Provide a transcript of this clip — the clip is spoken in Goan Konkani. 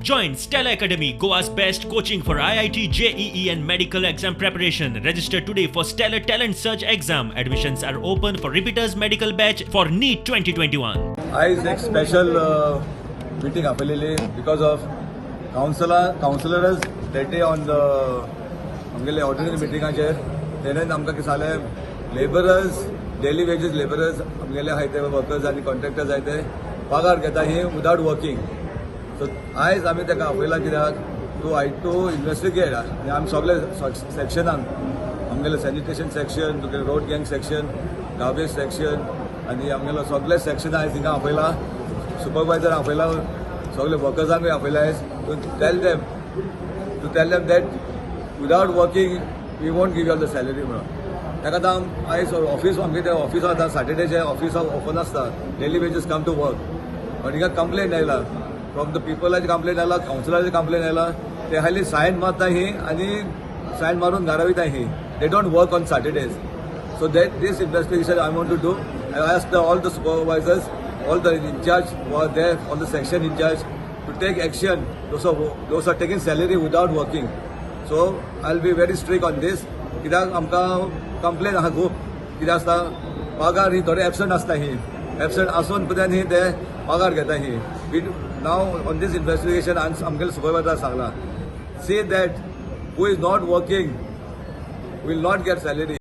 Join Stellar Academy, Goa's best coaching for IIT, JEE, and medical exam preparation. Register today for Stellar Talent Search exam. Admissions are open for repeaters medical batch for NEET 2021. आयज एक स्पेशल मिटींग आपयलेली because of council councillors that day on the आमगेले ऑर्डिनरी मिटिंगाचेर तेणेन आमकां कितें सांगलें, लेबरर्स, डेली वेजीस लेबरर्स आमगेले आहाय ते वर्कर्स आनी कॉन्ट्रॅक्टर्स आहाय ते पगार घेता ही विदाउट वर्किंग. सो आयज आमी ताका आपयला कित्याक टू इन्वेस्टिगेट आनी आमी सगळे सेक्शनान, आमगेले सॅनिटेशन सेक्शन, तुगे road gang section, garbage section आनी आमगेलो सगळे सेक्शन आयज हिंगा आपयला. सुपरवायझर आपयला, सगळे वर्कर्सांकूय आपयला आयज to tell them that without working we won't give you the salary म्हणून. ताका आतां आयज ऑफिस, आमगे ते ऑफिस आतां सॅटर्डेचे ऑफिस ओपन आसता. Daily wages come to work, but हिंगा कंप्लेन आयला फ्रॉम the पिपलाची कंप्लेन आयला, कावन्सिलराची कंप्लेन आयला. ते खाली सायन मारता ही आनी सायन मारून घरा वयता ही. They don't work on Saturdays. So that this investigation I want to do. I ask all the supervisors, all the in-charge who are there, all the section in-charge to take action those are taking salary without working. So I'll be very strict on this. कित्याक आमकां कंप्लेन आहा खूब. कितें आसता, पगार ही थोडे एबसंट आसता, ही एबसंट आसून सुद्दां न्ही ते पगार घेता ही. We now on this investigation आमगेले सुपरवायझर सांगला, see that who is not working will not get salary.